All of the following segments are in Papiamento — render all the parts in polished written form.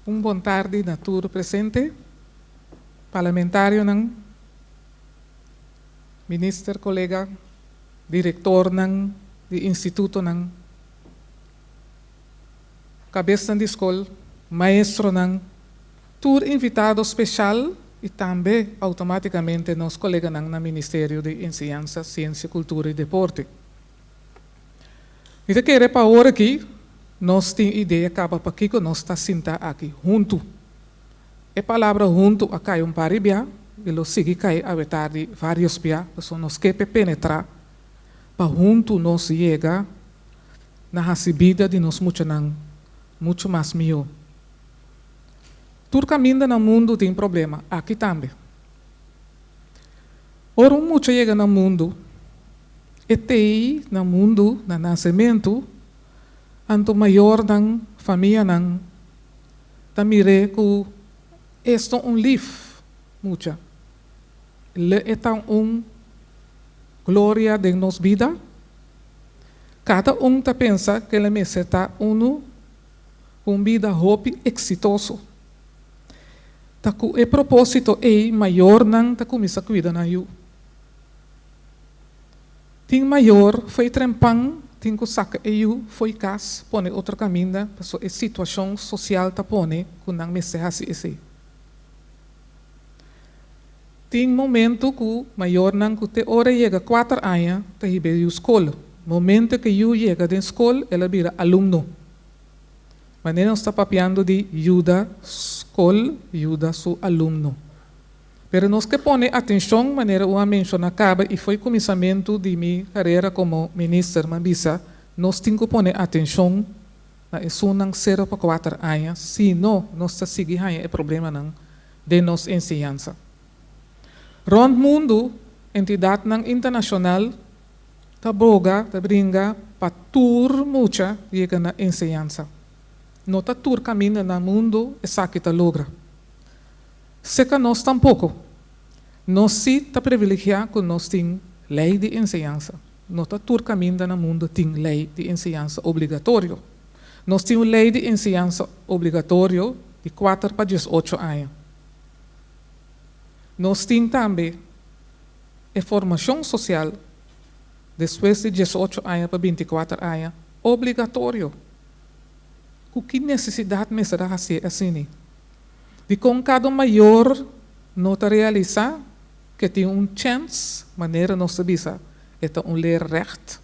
Un bon tardi na tur presente, parlamentarionan, minister kolega, direktornan di institutonan, kabesnan di skol, maestronan, tur invitado spesial i tambe outomátikamente nos koleganan na Ministerio di Enseñansa, Siensia, Kultura i Deporte. Mi ta kere pa awor aki nos tin idea kaba pakiko nos ta sinta aki huntu. E palabra huntu a kai un par di bia i lo sigui kai awe tardi vários bia, pasobra nos ke p'e penetrá pa huntu nos yega na hasi bida di nos muchanan muchu mas mihó. Tur kaminda na mundu tin problema, aki tambe. Ora un mucha yega na mundu, e t'ei na mundu na nasementu, anto mayornan, famianan ta mir'é ku es ta un lif mucha. Le e ta un gloria den nos bida. Kada un ta pensa ku el a mester ta unu ku un bida hopi eksitoso. Ta ku e propósito ei mayornan ta kuminsá kuida nan yu. Tin mayor fo'i trempan tin ku saka e yu fo'i kas pone otro kaminda pasobra e situashon sosial ta pone ku nan mester hasi esei. Tin momento ku mayornan ku te ora yega kuater aña ta hiba e yu skol. Momento ku e yu yega den skol el a bira alumno. Manera nos ta papiando di yuda skol yuda su alumno. Pero nos ke pone atenshon, manera u a menshoná kaba i fo'i kuminsamentu di mi karera komo minister m'a bisa, nos tin ku pone atenshon na esunnan sero pa kuater aña, si no nos ta sigui haña e problemanan den nos enseñansa. Rònt mundu entidatnan internashonal ta boga, ta bringa pa tur mucha yega na enseñansa. No ta tur kaminda na mundu esaki ta logra. Seka nos tampoko. Nos sí ta privilegiá ku nos tin lei di enseñansa. No ta tur kaminda na mundu tin lei di enseñansa obligatorio. Nos tin un lei di enseñansa obligatorio di kuater pa diesocho aña. Nos tin tambe e formashon sosial despues di diesocho aña pa bintikuater aña obligatorio. Ku ki nesesidat mester a hasié asini? Dikon kada mayor no ta realisá ku e tin un chèns, manera nos ta bisa, e ta un leerrecht,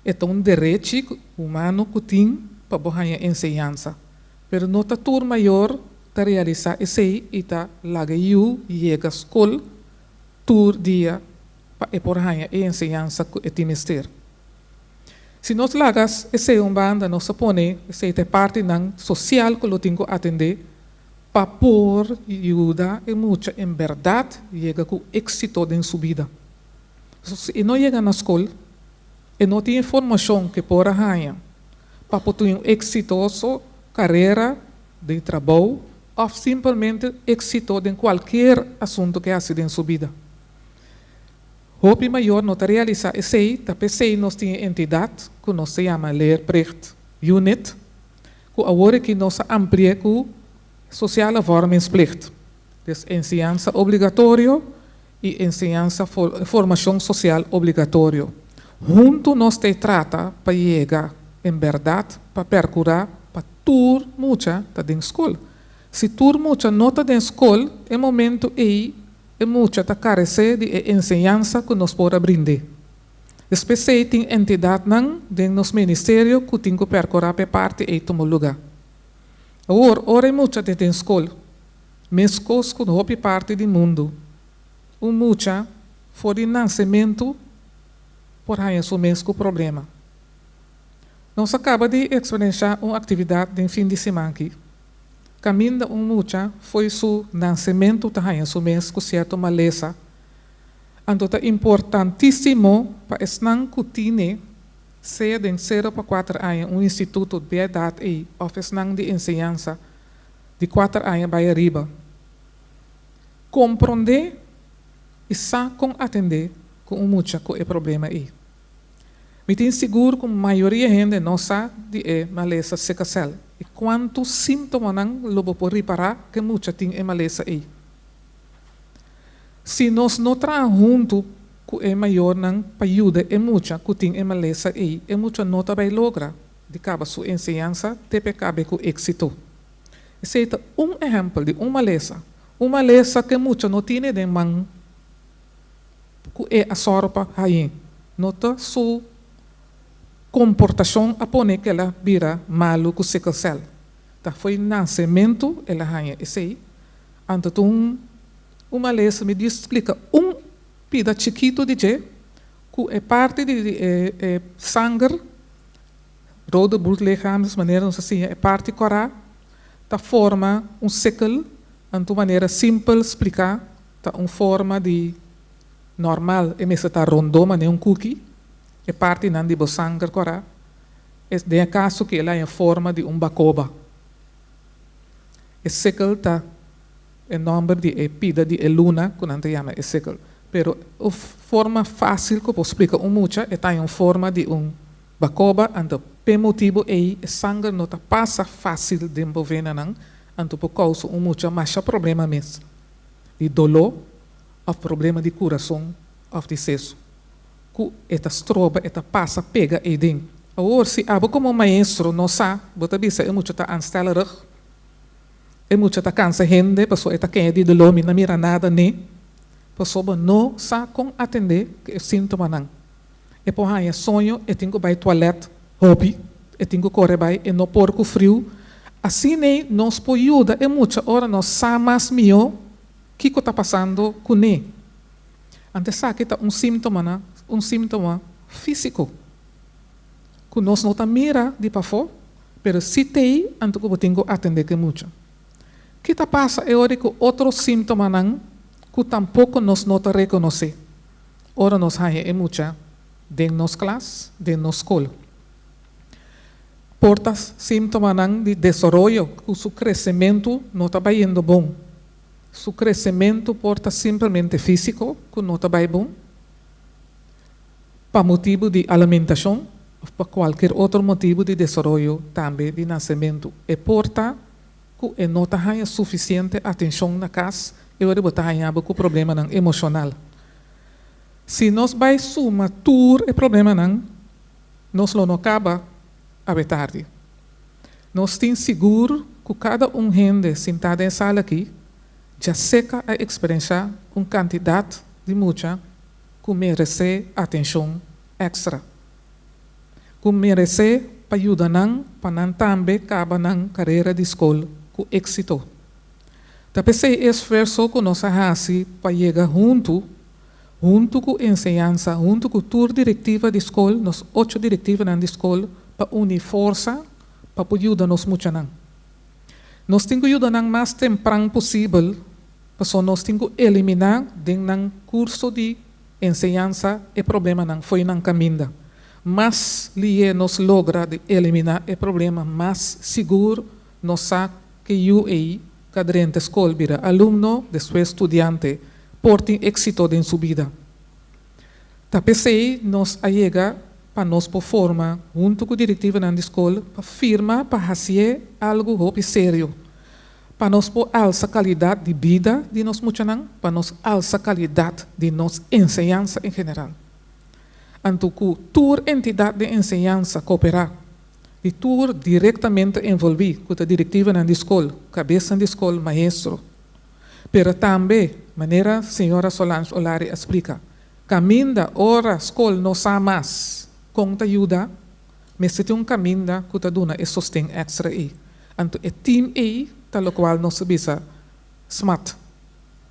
e ta un derechi humano ku tin pa bo haña enseñansa. Pero no ta tur mayor ta realisá esei i ta laga e yu yega skol tur dia pa e por haña e enseñansa ku e tin mester. Si nos laga esei un banda, nos ta pone esei ta e partinan sosial ku lo tin ku atendé pa por yuda e mucha en bèrdat yega ku éksito den su bida. Si e no yega na skol, e no tin e formashon ku e por a haña pa por tin un eksitoso karera den trabou òf simpelmente éksito den kualkier asuntu ku e hasi den su bida. Hopi mayor no ta realisá esei, ta p'esei nos tin e entidat ku nos ta yama Leerplicht Unit, ku awor aki nos a ampli'é ku Sociale Vormingsplicht, des enseñansa obligatorio i enseñansa formashon sosial obligatorio. Huntu nos ta e trata pa yega en bèrdat pa pèrkurá pa tur mucha ta den skol. Si tur mucha no ta den skol, e momentu ei E mucha ta karesé di e enseñansa ku nos por a brind'é. Despesei tin entidatnan den nos ministerio ku tin ku pèrkurá p'e parti ei tuma lugá. Awor, ora e mucha ta den skol, meskos ku hopi parti di mundu, un mucha for di nasementu por haña su mes ku problema. Nos a kaba di eksperenshá un aktividat den fin di siman aki. Kaminda un mucha fo'i su nansementu ta haña su mes ku sierto malesa, anto ta importantísimo pa esnan ku tine, sea den sero pa kuater aña un instituto di edat ei òf esnan di enseñansa di kuater aña bai ariba, komprondé i sa kon atendé ku un mucha ku e problema ei. Mi tin sigur ku mayoria hende no sa di e malesa sikasèl. I kuantu síntomanan lo bo por ripará ku e mucha tin e malesa ei. Si nos no traha huntu ku e mayornan pa yuda e mucha ku tin e malesa ei, e mucha no ta bai logra di kaba su enseñansa te p'e kabe ku éksito. Esei ta un ehèmpel di un malesa, un malesa ku e mucha no tine den man ku e a sòru pa hañ'é. No ta su komportashon a pone ku el a bira malu ku sikkelcel. Ta fo'i nasementu el a haña esei. Anto ta un un malesa mi di splika un pida chikitu di dje ku e parti di e e sanger, rode bloedlichaams, manera nos a siña e parti kòrá ta forma un sikkel, anto manera simpel spliká ta un forma di normal e mester ta rondó manera un kuki, e partinan di bo sanger kòrá, den e kaso ku el a haña forma di un bakoba. E sikkel ta e nòmber di e pida di e luna ku nan ta yama e sikkel. Pero un forma fásil ku por splika un mucha, e ta haña un forma di un bakoba, anto p'e motibu ei e sanger no ta pasa fásil den bo venanan, anto por kousa un mucha masha problema mes, di doló òf problema di kurason òf di sesu. Ku e ta stroba, e ta pasa pega eiden. Awor, si abo komo maestro no sa, bo ta bisa e mucha ta aanstellerig, e mucha ta kansa hende pasobra e ta keña di doló, mi no mira nada n'e, pasobra bo no sa kon atendé ku e síntomanan. E por haña soño, e tin ku bai tualèt hopi, e tin ku kore bai, e no por ku friu. Asin'ei nos por yuda e mucha ora nos sa mas mihó kiko ta pasando kuné. Anto esaki ta un símtomanan, un símtoma físiko ku nos no ta mira di pafó, pero si t'ei anto ku bo tin ku atendé ku e mucha. Ki ta pasa e ora ku otro síntomanan ku tampoko nos no ta rekonosé ora nos haña e mucha den nos klas, den nos skol? Por ta síntomanan di desaroyo ku su kresementu no ta bayendo bon. Su kresementu por ta simplemente físiko ku no ta bai bon, pa motibu di alimentashon òf pa kualker otro motibu di desaroyo tambe di nasementu. E por ta ku e no ta haña sufisiente atenshon na kas i ora bo ta haña bo ku problemanan emoshonal. Si nos bai suma tur e problemanan, nos lo no kaba awe tardi. Nos tin sigur ku kada un hende sintá den e sala akí djaseka a eksperenshá un kantidat di mucha ku meresé atenshon èkstra, ku meresé pa yuda nan pa nan tambe kaba nan karera di skol ku éksito. Ta p'esei e esfuerso ku nos a hasi pa yega huntu, huntu ku enseñansa, huntu ku tur direktiva di skol, nos ocho direktivanan di skol, pa uni forsa pa por yuda nos muchanan. Nos tin ku yuda nan mas tempran posibel pasobra nos tin ku eliminá den nan kurso di enseñansa e problemanan fo'i nan kaminda. Mas lié nos logra di eliminá e problema mas sigur nos sa ku e yu ei ka drenta skol bira alumno, despues studiante, por tin éksito den su bida. Ta p'esei nos a yega pa nos por forma huntu ku direktivanan di skol pa firma pa hasié algu hopi serio, pa nos por alsa kalidat di bida di nos muchanan, pa nos alsa kalidat di nos enseñansa en general. Anto ku tur entidat den enseñansa koperá di tur direktamente envolví ku ta direktivanan di skol, kabesnan di skol, maestro, pero tambe manera señora Solange Olari a splika, Kaminda ora skol no sa mas kon ta yuda, mester tin un kaminda ku ta duna e sosten èkstra ei. Anto e tim ei ta lokual nos ta bisa smat.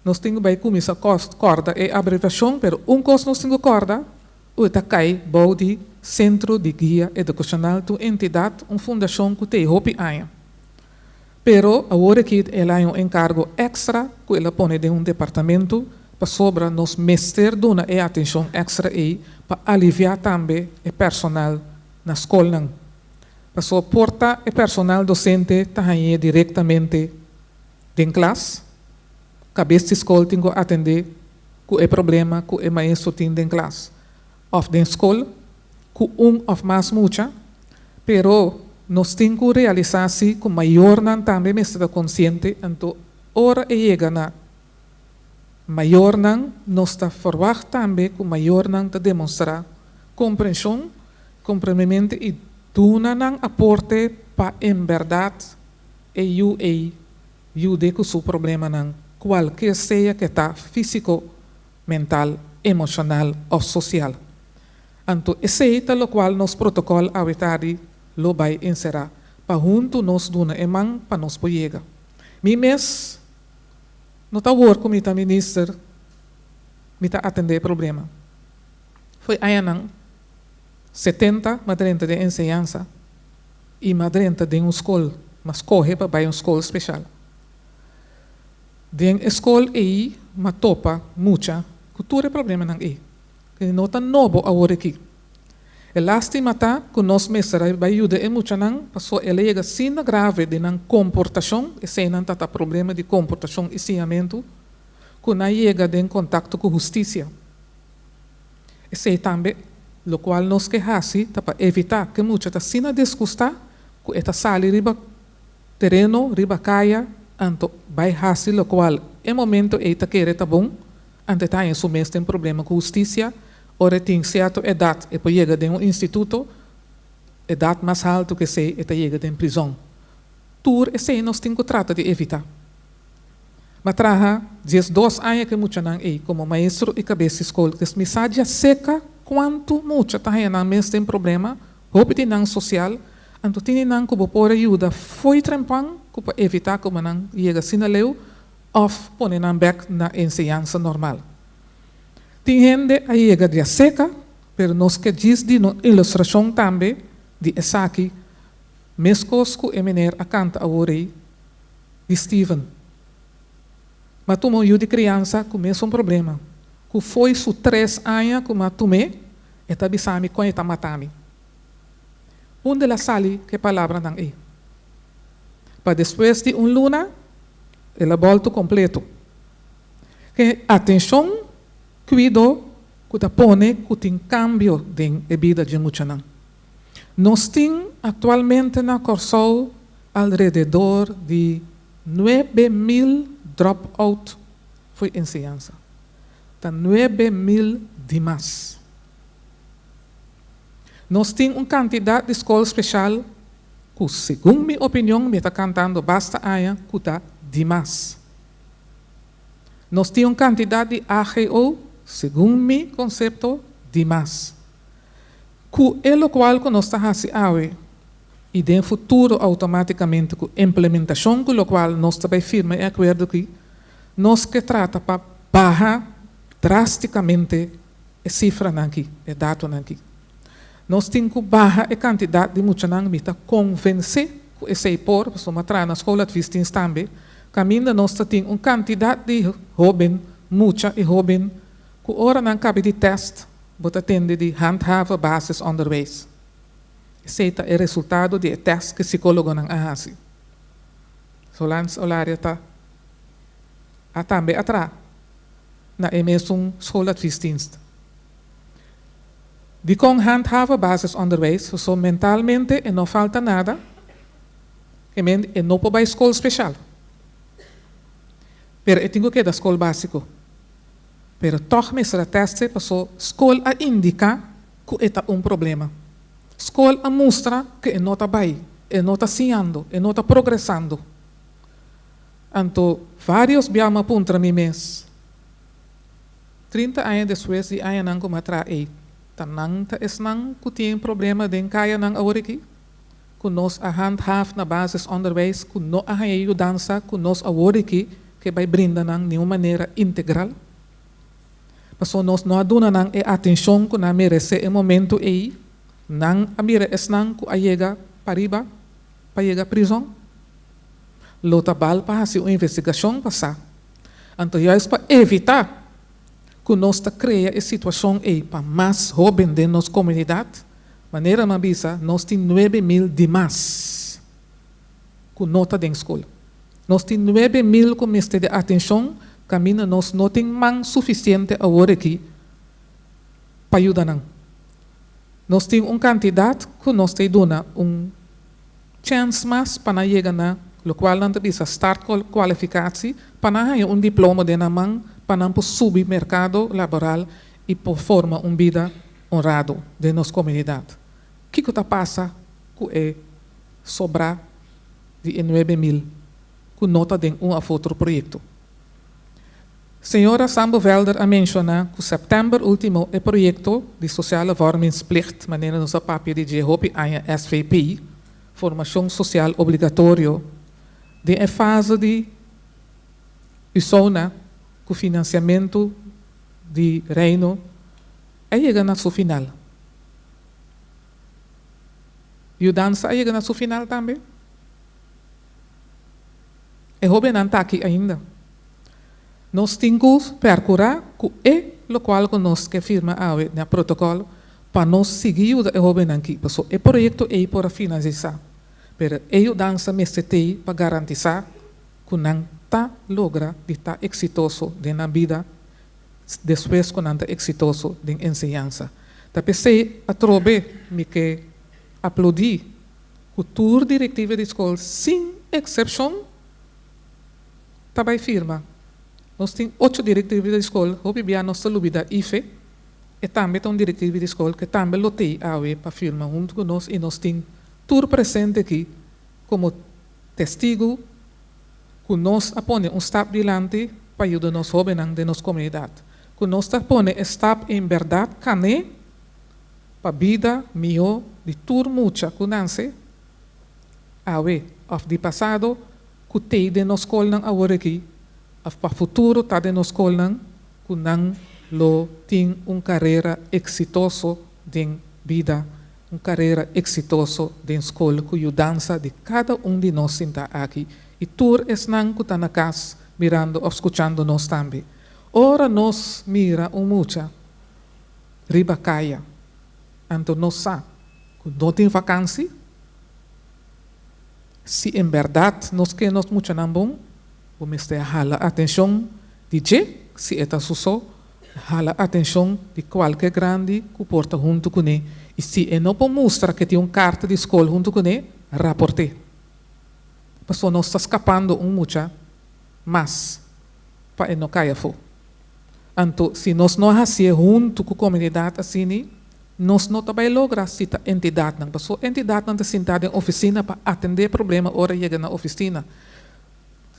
Nos tin ku bai kuminsá kòrda e abreviashon, pero un kos nos tin ku kòrda, ku e ta kai bou di Sentro di Guia Edukashonal, ta un entidat, un fundashon ku t'ei hopi aña. Pero awor aki el a haña un enkargo èkstra ku el a pone den un departamentu pasobra nos mester duna e atenshon èkstra ei pa aliviá tambe e personal na skolnan. Pasobra por ta e personal dosente ta hañ'é direktamente den klas, kabes di skol tin ku atendé ku e problema ku e maestro tin den klas òf den skol ku un òf mas mucha, pero. nos tin ku realisá si ku mayornan tambe mester ta konsiente, anto ora e yega na mayornan nos ta ferwagt tambe ku mayornan ta demostrá komprenshon, komprendementu i duna nan aporte pa en bèrdat e yu ei yude ku su problemanan, kualke sea ku ta físiko, mental, emoshonal òf sosial. Anto esei ta lokual nos protokòl awe tardi lo bai enserá, pa huntu nos duna e man pa nos por yega. Mi mes no ta awor ku mi ta minister mi ta atendé e problema. Fo'i añanan 70 m'a drenta den enseñansa i m'a drenta den un skol, m'a skohe pa bai un skol speshal. Den e skol ei m'a topa mucha ku tur e problemanan ei. E no ta nobo awor aki. E lástima ta ku nos mester a bai yuda e muchanan paso el a yega asina grave den nan komportashon, eseinan ta ta problema di komportashon i siñamentu, ku nan yega den kontakto ku hustisia. Esei tambe lokual nos ke hasi ta pa evitá ku e mucha ta asina disgustá ku e ta sali riba tereno, riba kaya, anto bai hasi lokual e momento ei ta kere ta bon, anto e ta haña su mes den problema ku hustisia. Ora e tin sierto edat e por yega den un instituto, edat mas haltu ku esei e ta yega den prizòn. Tur esei nos tin ku trata di evitá. M'a traha 12 aña ku e muchanan ei komo maestro i kabes di skol. Kes mi sa djaseka kuantu mucha ta haña nan mes den problema, hopi di nan sosial, anto tin di nan ku bo por a yuda fo'i trempan ku pa evitá ku nan yega asina leu òf pone nan bèk na enseñansa normal. Tin hende a yega djaseka, pero nos ke djis di un ilustrashon tambe di esaki, meskos ku e mener a kanta awor ei di Steven. M'a tuma un yu di kriansa ku mesun problema, ku fo'i su 3 aña ku m'a tum'é, e ta bisa mi kon e ta mata mi. Unda el a sali ku e palabranan ei? Pa despues di un luna el a bòltu kompleto. Ke atenshon kuido ku ta pone ku tin kambio den e bida dje muchanan. Nos tin aktualmente na Kòrsou alrededor di 9000 drop-out fo'i enseñansa. Ta 9000 di mas. Nos tin un kantidat di skol speshal ku segun mi opinion mi ta kantando basta aña ku ta di mas. Nos tin un kantidat di AGO, segun mi konsepto, di mas. Ku e lokual ku nos ta hasi awe i den futuro outomátikamente ku implementashon ku lokual nos ta bai firma e akuerdo aki, nos ke trata pa baha drástikamente e sifranan aki, e datonan aki. Nos tin ku baha e kantidat di muchanan, mi ta konvensé ku esei por, pasobra mi a traha na schooladviesdienst tambe, kaminda nos ta tin un kantidat di hóben, mucha i hóben, ku ora nan kabi di tèst, bo ta tende di handhaven basisonderwijs. Esei ta e resultado di e tèst ku e sikólogonan a hasi. Solans Olaria ta a tambe a traha na e mesun schooladviesdienst. Dikon handhaven basisonderwijs? Pasobra mentalmente e no falta nada, e men e no por bai skol speshal. Pero e tin ku keda skol básiko. Pero tòg mester a tèst e paso skol a indiká ku e ta un problema. Skol a mustra ku e no ta bai, e no ta siñando, e no ta progresando. Anto vários bia mi a puntra mi mes, 30 aña despues di añanan ku mi a traha ei, ta nan ta esnan ku tin problema den kayanan awor aki? Ku nos a handhaaf na basisonderwijs, ku no a haña yudansa ku nos awor aki ke bai brinda nan ni un manera integral? Pasobra nos no a duna nan e atenshon ku nan meresé e momentu ei, nan a mira esnan ku a yega pariba pa yega prizon. Lo ta bal pa hasi un investigashon pa sa. Anto juist pa evitá ku nos ta krea e situashon ei pa mas hóben den nos komunidat, manera mi a bisa, nos tin 9000 di mas ku no ta den skol. Nos tin 9000 ku mester di atenshon kaminda nos no tin man sufisiente awor aki pa yuda nan. Nos tin un kantidat ku nos ta duna un. Chèns mas pa nan yega na lokual nan ta bisa startkwalificatie, pa nan haña un diploma den nan man pa nan por subi merkado laboral i por forma un bida honrado den nos komunidat. Kiko ta pasa ku e sobrá di e 9000 ku no ta den un òf otro proyekto? Señora Sambo Velder a menshoná ku sèptèmber último e proyekto di Sociale Vormingsplicht, manera nos a papia di dje hopi aña SVP, Formashon Sosial Obligatorio, den e fase di USONA ku finansiamentu di Reino a yega na su final. Yudansa a yega na su final tambe? E hóbennan ta aki ainda. Nos tin ku perkurá ku e lokual ku nos ke firma awe na protokòl pa nos sigui yuda e hóbennan aki, pasobra e proyekto ei por a finalisá, pero e yudansa mester t'ei pa garantisá ku nan ta logra di ta eksitoso den nan bida despues ku nan ta eksitoso den enseñansa. Ta p'esei atrobe mi ke aplodí ku tur direktiva di skol sin eksepshon ta bai firma. Nos tin ocho direktiva di skol, hopi bia nos ta lubida IFE, e tambe ta un direktiva di skol ku tambe lo tei awe pa firma huntu ku nos i nos tin tur presente aki komo testigu ku nos a pone un stap dilanti pa yuda nos hóbennan den nos komunidat, ku nos ta pone e stap en bèrdat kané pa bida mihó di tur mucha ku nanse awe òf di pasado ku tei den nos skolnan awor aki òf pa futuro ta den nos skolnan ku nan lo tin un karera eksitoso den bida, un karera eksitoso den skol ku yudansa di kada un di nos sintá aki i tur esnan ku ta na kas mirando òf skuchando nos tambe. Ora nos mira un mucha riba kaya, anto nos sa ku no tin vakansi. Si en bèrdat nos ke nos muchanan bon, bo mester hala atenshon di dje, si e ta su so, hala atenshon di kualke grandi ku por ta huntu kuné, i si e no por mustra ke tin un karta di skol huntu kuné, raport'é. Pasobra nos ta skapando un mucha mas pa e no kai afó. Anto si nos no hasié huntu ku komunidat asini, nos no ta bai logra sita entidatnan, pasobra entidatnan ta sintá den ofisina pa atendé problema ora yega na ofisina.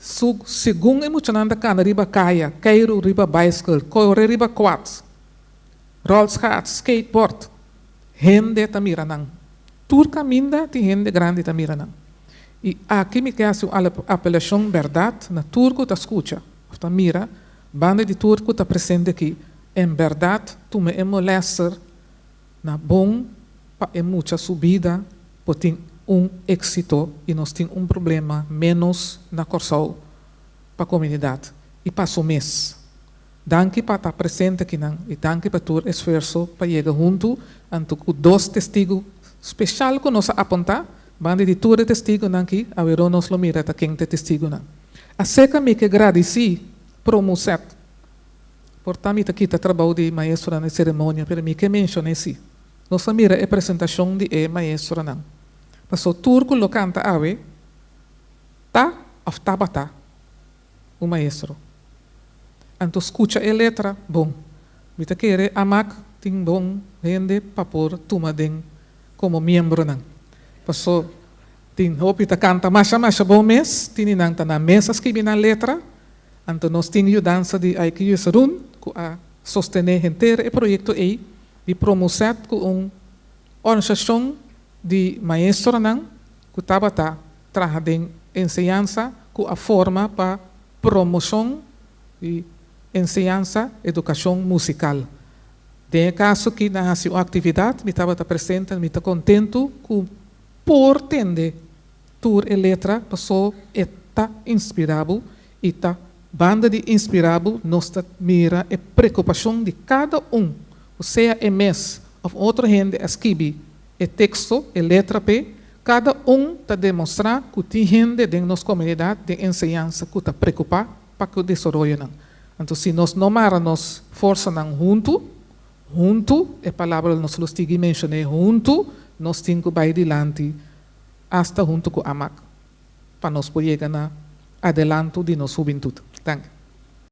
Su segun e muchanan ta kana riba kaya, keiru riba baiskel, kore riba kwats, ròlschaats, skateboard, hende ta mira nan. Tur kaminda tin hende grandi ta mira nan. I aki mi ke hasi un apelashon bèrdat na tur ku ta skucha òf ta mira Banda di tur ku ta presente aki, en bèrdat tuma e molèster na bon pa e mucha su bida por tin un éksito i nos tin un problema ménos na Kòrsou pa komunidat i pa su mes. Danki pa ta presente akinan i danki pa tur esfuerso pa yega huntu anto ku dos testigu speshal ku nos a apuntá. Banda di tur e testigunan aki aweró nos lo mira ta ken ta e testigunan. Aserka mi ke gradisí Promoset. Por ta mi ta kita trabou di maestronan di seremonia, pero mi ke menshoné si. Nos a mira e presentashon di e maestronan. Paso tur ku lo kanta awe ta òf tabata un maestro. Anto skucha e letra bon. Mi ta kere amak tin bon hende pa por tuma den komo miembronan. Paso tin hopi ta kanta masha masha bon mes, tini nan ta nan mes a skibi nan letra, anto nos tin yudansa di Aiki Jesurun ku a sostené henter e proyekto ei di Promoset ku un organisashon di maestronan ku tabata traha den enseñansa ku a forma pa promoshon di enseñansa edukashon musikal. Den e kaso ki nan hasi un aktividat mi tabata presente mi ta kontentu ku por tende tur e letra paso e ta inspirá bo i ta banda di inspirá bo nos ta mira e preokupashon di kada un ku sea e mes òf un otro hende a skibi e teksto, e letra p'e, kada un ta demostrá ku tin hende den nos komunidat den enseñansa ku ta preokupá pa ku desaroyonan. Anto si nos no mara nos forsanan huntu, huntu, e palabra lo nos lo sigui menshoné, huntu nos tin ku bai dilanti. Hasta huntu ku AMAC, pa nos por yega na adelanto di nos hubentut. Danki.